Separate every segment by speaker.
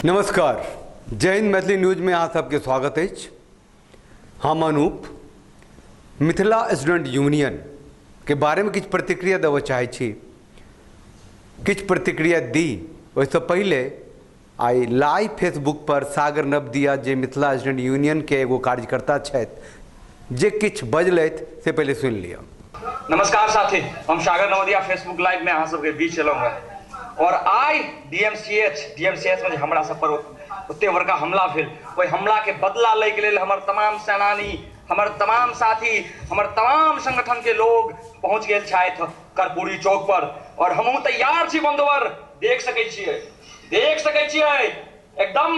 Speaker 1: नमस्कार, जय हिंद। मैथिली न्यूज में अहाँ सबके स्वागत अछि। हम अनूप मिथिला स्टूडेंट यूनियन के बारे में किछु प्रतिक्रिया देबऽ चाहै छी। किछु प्रतिक्रिया दी ओहिसँ पहिले आइ लाइव फेसबुक पर सागर नवदिया जे मिथिला स्टूडेंट यूनियन के एगो कार्यकर्ता छथि जे किछु बजलथि से पहिले सुनि लिअ।
Speaker 2: नमस्कार साथी, हम सागर नवदिया फेसबुक लाइव में अहाँ सबके बीच एलहुँ हेँ और आइ डीएमसीएच में हमरा सब पर ओते बड़का हमला भेल, ओहि हमला के बदला लै के लेल हमर तमाम सेनानी, हमर तमाम साथी, हमर तमाम संगठन के लोग पहुंच गेल छथि कर्पूरी चौक पर और हमहूँ तैयार छी बंधुवर। देख सकै छियै, देख सकै छियै, एकदम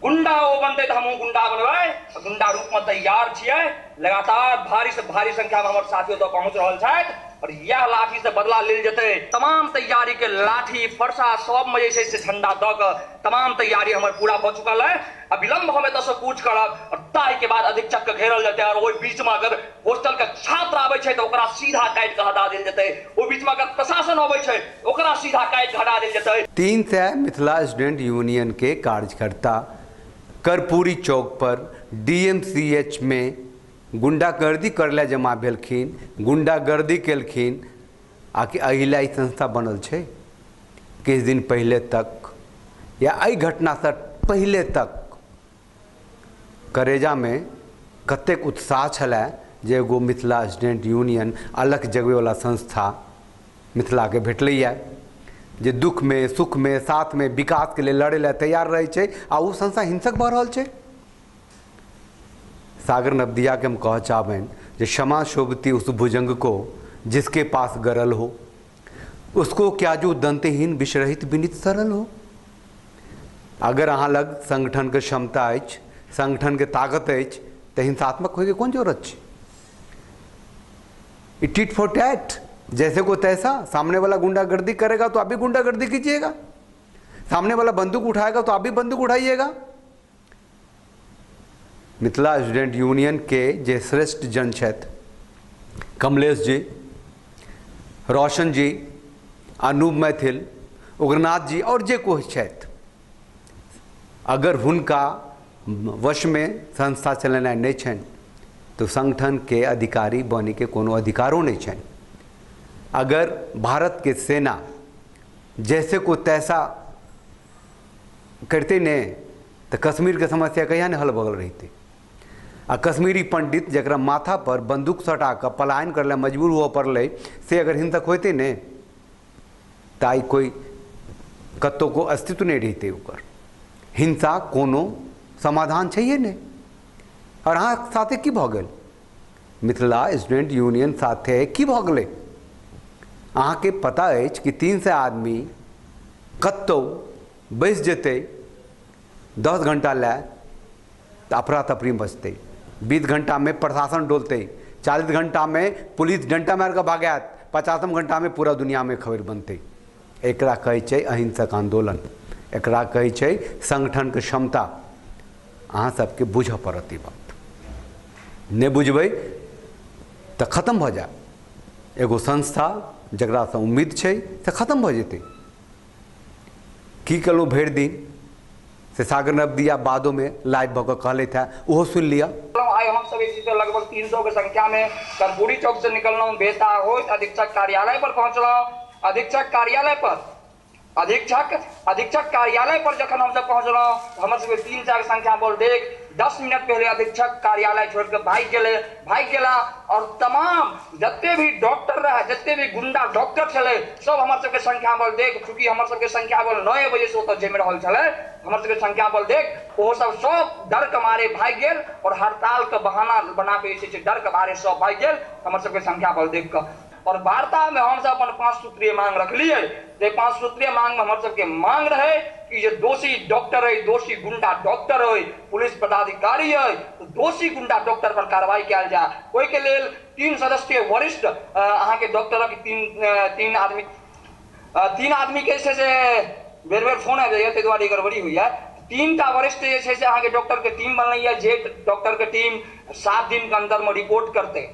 Speaker 2: गुंडा ओ बनतै तऽ हमहूँ गुंडा बनबै, गुंडा रूप में तैयार छियै। लगातार भारी से भारी संख्या में हमर साथी ओतऽ पहुंच रहल छथि और यह लाठी से बदला लेल जेतै। तमाम तैयारी के लाठी फरसा सब में जे छै से झंडा दऽ कऽ तमाम तैयारी हमर पूरा भऽ चुकल है। अविलंब हम एतऽ से कूच करब और ताहि के बाद अधीक्षक के घेरल जेतै और ओहि बीच में अगर हॉस्टल के छात्र आबै छै तऽ ओकरा सीधा काटि कऽ हटा देल जेतै। ओहि बीच में अगर प्रशासन अबै छै ओकरा सीधा काटि कऽ हटा देल जेतै।
Speaker 1: 300 मिथिला स्टूडेंट यूनियन के कार्यकर्ता कर्पूरी चौक पर डीएमसीएच में गुंडागर्दी करले जमा भेलखिन, गुंडागर्दी केलखिन। आकि अहिला ई संस्था बनल छै किछु दिन पहले तक या एहि घटनासँ पहले तक करेजा में कतेक उत्साह छलै जे एगो मिथिला स्टूडेंट यूनियन अलग जगबैवला संस्था मिथिलाके भेटलैए जे दुख में सुख में साथ में विकास के लिए लड़े ला तैयार रहे छै आ ओ संस्था हिंसक भऽ रहल छै। सागर नवदिया के हम कह चाहबनि जे क्षमा शोभती उस भुजंग को जिसके पास गरल हो, उसको क्या जो दंतहीन विषरहित विनित सरल हो। अगर अहाँ लग संगठन के क्षमता अछि, संगठन के ताकत अछि तऽ हिंसात्मक होइके कोन जरूरत छै। टिट फॉर टैट, जैसे को तैसा। सामने वाला गुंडागर्दी करेगा तो आप भी गुंडागर्दी कीजिएगा, सामने वाला बंदूक उठाएगा तो आप भी बंदूक उठाइएगा। मिथिला स्टूडेंट यूनियन के जे श्रेष्ठ जन छथि कमलेश जी, रोशन जी, अनूप मैथिल, उग्रनाथ जी और जे कोई छथि, अगर हुनका वश में संस्था चलेनाइ नहि छनि तो संगठन के अधिकारी बने के कोनो अधिकारो नहीं छनि। अगर भारत के सेना जैसे को तैसा करते ने तो कश्मीर के समस्या कहिया ने हल भऽ गेल रहितै। आ कश्मीरी पंडित जकरा माथा पर बंदूक सटा कऽ पलायन करै लए मजबूर हुअ पड़लै से अगर हिंसक होइतै ने तऽ आइ कोइ कतहु को अस्तित्व नहि रहितै ओकर। हिंसा कोनो समाधान छैहे नहि। और अहाँ साथे की भऽ गेल? मिथिला स्टूडेंट यूनियन साथे की भऽ गेलै? अहाँके पता अछि कि 300 आदमी कतहु बैस जेतै 10 घंटा लए तऽ अफरा तफरी बचतै, 20 घंटा में प्रशासन डोलतै, 40 घंटा में पुलिस डंडा मारि कऽ भागायत, 50 घंटा में पूरा दुनिया में खबर बनतै। एकरा कहै छै अहिंसक आंदोलन, एकरा कहै छै संगठनके क्षमता। अहाँ सबके बुझऽ पड़त ई बात, नहि बुझबै तऽ खत्म भऽ जायत। एगो संस्था जकरासँ उम्मीद छै से खत्म भऽ जेतै। की केलहुँ भरि दिन से सागर नवदिया बादों में लाइव भऽ कऽ कहलथि हेँ, ओहो सुनि लिअ।
Speaker 2: आइ हम सब जे लगभग 300 के संख्या में कर्पूरी चौक से निकललहुँ, बेता होइत अधीक्षक कार्यालय पर पहुँचलहुँ। अधीक्षक कार्यालय पर अधीक्षक कार्यालय पर जखन हमसब पहुँचलहुँ हमर सबके 3-4 संख्या बल देख 10 मिनट पहले अधीक्षक कार्यालय छोड़ के भागि गेला और तमाम जते भी डॉक्टर रहे, जते भी गुंडा डॉक्टर छलै सब हमर सबके संख्या बल देख, चूँकि हमर सबके संख्या बल 9 बजे से ओतऽ जमि रहल छलै, हमर सबके संख्या बल देख ओहो सब सब डर के मारे भागि गेल और हड़ताल के बहाना बना के जे छै डर के मारे सब भागि गेल हमर सबके संख्या बल देख कऽ। और वार्ता में हम सब अपन 5 सूत्रीय मांग रखलियै। जे 5 सूत्रीय मांग में हमर सबके मांग रहे कि जे दोषी डॉक्टर है, दोषी गुंडा डॉक्टर है, पुलिस पदाधिकारी है, तो दोषी गुंडा डॉक्टर पर कार्रवाई कयल जाय। ओहि के लेल 3 सदस्यीय वरिष्ठ अहाँके डॉक्टरक तीन आदमी के जे छै से बेर बेर फोन आबि जाइए ताहि दुआरे गड़बड़ी होइए। 3टा वरिष्ठ जे छै से अहाँके डॉक्टर के टीम बनलैए, जे डॉक्टर के टीम 7 दिन के अंदर में रिपोर्ट करतै।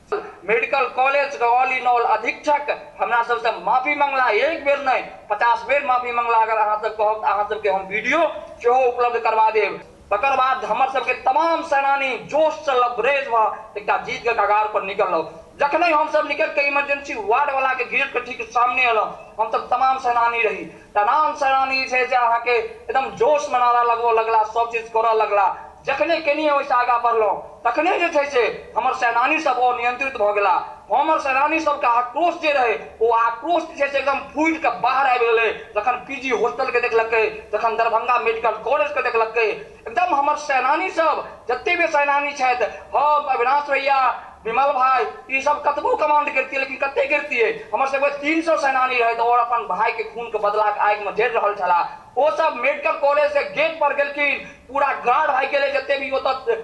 Speaker 2: मेडिकल कॉलेज के ऑल इन ऑल अधीक्षक हमरा सबसे माफी मंगला, एक बेर नहीं 50 बेर माफी मंगला। अगर अहाँ सब कहब तऽ अहाँ सबके हम वीडियो सेहो उपलब्ध करवा देब। तकर बाद हमर सबके तमाम सेनानी जोश से लबरेज भऽ एकटा जीत के कगार पर निकललहुँ। जखने हमसब निकल के इमरजेंसी वार्ड वाला के गेट के ठीक सामने एलहुँ, हमसब तमाम सेनानी रही, तमाम सेनानी जे छै अहाँके एकदम जोश में नारा लगबऽ लगला, सब चीज करऽ लगला। जखने कनिए ओहिसँ आगाँ बढ़लहुँ तखने जे छै से हमर सेनानी सब अनियंत्रित भऽ गेला। हमर सेनानी सबके आक्रोश जे रहै ओ आक्रोश जे छै से एकदम फूटि कऽ बाहर आबि गेलै। जखन पीजी हॉस्टलके देखलकै, जखन दरभंगा मेडिकल कॉलेजके देखलकै, एकदम हमर सेनानी सब जते भी सेनानी छथि, हम अविनाश भैया, विमल भाई, ई सब कतबो कमांड करितियै लेकिन कते करितियै। हमर सबके 300 सेनानी रहै और अपन भाई के खून के बदला के आगि में जरि रहल छलाह। ओ सब मेडिकल कॉलेज के गेट पर गेलखिन, पूरा गार्ड भाई गेलै, जते भी ओतऽ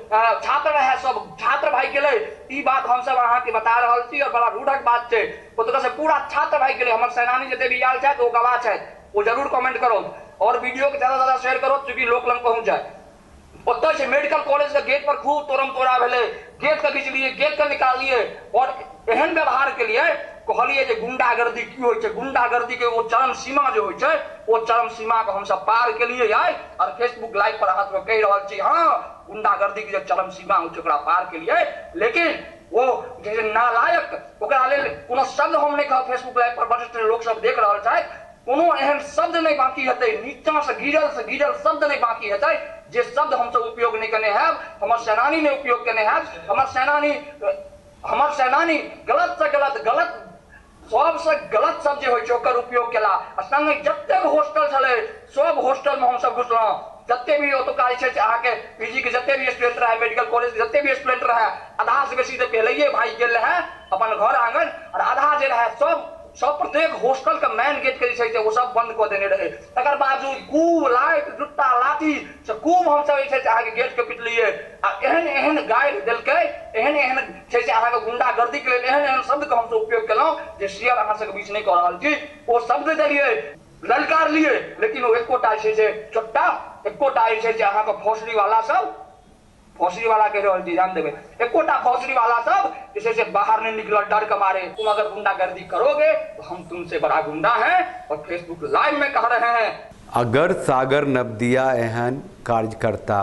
Speaker 2: छात्र रहै सब छात्र भाई गेलै। ई बात हमसब अहाँके बता रहल छी और बड़ा रूढ़क बात छै। ओतऽ से पूरा छात्र भाई गेलै। हमर सेनानी जते भी आयल छथि ओ गवाह छथि, ओ जरूर कमेंट करो और वीडियो के ज्यादा ज्यादा शेयर करो चूँकि लोक लग पहुँच जाए। ओतऽ से मेडिकल कॉलेज के गेट पर खूब तोड़म तोड़ा भेलै, गेट के घिचलियै, गेट के निकाललियै और एहन व्यवहार के लिए कहलियै जे गुंडागर्दी की होइ छै, गुंडागर्दी के ओ चरम सीमा जे होइ छै ओ चरम सीमा के हमसब पार केलियै आइ। और फेसबुक लाइव पर अहाँ सबके कहि रहल छी, हाँ गुंडागर्दी के जे चरम सीमा होइ छै ओकरा पार केलियै। लेकिन ओ जे नालायक, ओकरा लेल कोनो शब्द हम नहि कहब। फेसबुक लाइव पर वरिष्ठ लोक सब देख रहल छथि, कोनो एहन शब्द नहि बाकी हेतै, नीचा से गिरल शब्द नहि बाकी हेतै जे शब्द हमसब उपयोग नहि केने हैब, हमर सेनानी नहि उपयोग केने हैब। हमर सेनानी गलत से गलत, गलत सबसे गलत शब्द जे होइ छै ओकर उपयोग केला। आ संगे जतेक हॉस्टल छलै सब हॉस्टल में हमसब घुसलहुँ। जते भी ओतुका जे छै से अहाँके पीजी के जते भी स्टूडेंट रहै, मेडिकल कॉलेज के जते भी स्टूडेंट रहै, आधा से बेसी तऽ पहिलैये भागि गेल रहै अपन घर आंगन, और आधा जे रहै सब सब प्रत्येक हॉस्टल के मेन गेट के जे छै से ओ सब बंद कऽ देने रहै। तकर बावजूद खूब लाइट जुत्ता लाठी से खूब हमसब जे छै से अहाँके गेट के पिटलियै। आ एहन एहन गारि देलकै, एहन एहन छै से अहाँके गुंडागर्दी के लेल एहन एहन शब्द के हमसब उपयोग केलहुँ जे शेयर अहाँ सबके बीच नहि कऽ रहल छी। ओ शब्द देलियै, ललकारलियै, लेकिन ओ एकोटा जे छै से चोट्टा, एकोटा जे छै से अहाँके फौसली वाला सब, फौसली वाला कहि रहल छी ध्यान देबै, एकोटा फौसली वाला सब जे छै से बाहर नहीं निकलल डर के मारे। तुम अगर गुंडागर्दी करोगे तो हम तुमसे बड़ा गुंडा हैं और फेसबुक लाइव में कह रहे हैं।
Speaker 1: अगर सागर नवदिया एहन कार्यकर्ता,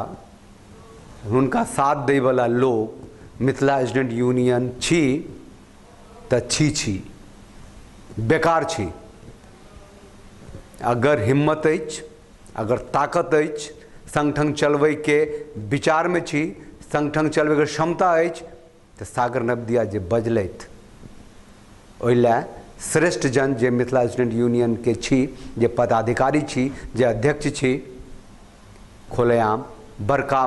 Speaker 1: हुनका साथ दै वाला लोग मिथिला स्टूडेंट यूनियन छी त छी छी बेकार छी। अगर हिम्मत अछि, अगर ताकत अछि, संगठन चलबै के विचार में छी, संगठन चलबै के क्षमता अछि, तऽ सागर नवदिया जे बजलथि ओहि लए श्रेष्ठ जन जे मिथिला स्टूडेंट यूनियन के छी, जे पदाधिकारी छी, जे अध्यक्ष छी, खुलेआम बड़का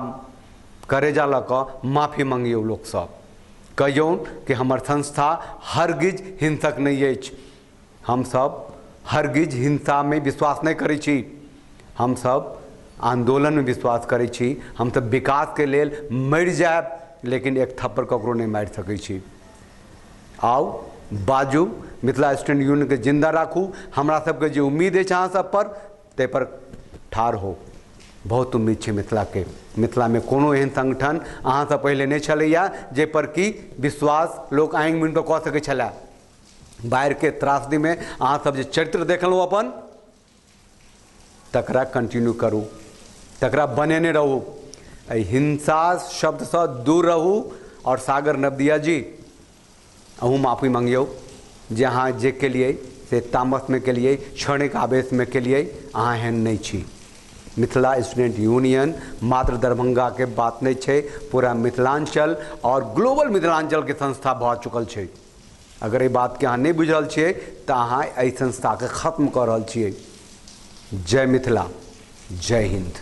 Speaker 1: करेजा लऽ कऽ माफी मंगियौ लोकसब, कहियौन कि हमर संस्था हरगिज हिंसक नहि अछि, हमसब हरगिज हिंसामे विश्वास नहि करै छी, हमसब आंदोलन में विश्वास करै छी, हमसब विकास के लेल मरि जायब लेकिन एक थप्पड़ ककरो नहि मारि सकै छी। आउ बाजू, मिथिला स्टूडेंट यूनियन के जिंदा राखू। हमरा सबके जे उम्मीद अछि अहाँ सब पर, ताहि पर ठाढ़ हो। बहुत उम्मीद छै मिथिला के। मिथिला में कोनो एहन संगठन अहाँ सब पहिले नहि छलैया जाहि पर कि विश्वास लोक आँखि मुनि कऽ सकै छलै। बाढ़िके त्रासदी में अहाँ सब जे चरित्र देखलहुँ अपन, तकरा कंटिन्यू करू, तकरा बनेने रहू, एहि हिंसा शब्दसँ दूर रहू। और सागर नवदिया जी अहूँ माफी मंगियौ जे अहाँ जे केलियै से तामसमे केलियै, क्षणिक आवेशमे केलियै, अहाँ एहन नहि छी। मिथिला स्टूडेंट यूनियन मात्र दरभंगाके बात नहि छै, पूरा मिथिलांचल और ग्लोबल मिथिलांचलके संस्था भऽ चुकल छै। अगर एहि बातके अहाँ नहि बुझल छियै तऽ अहाँ एहि संस्थाके खत्म कऽ रहल छियै। जय मिथिला, जय हिंद।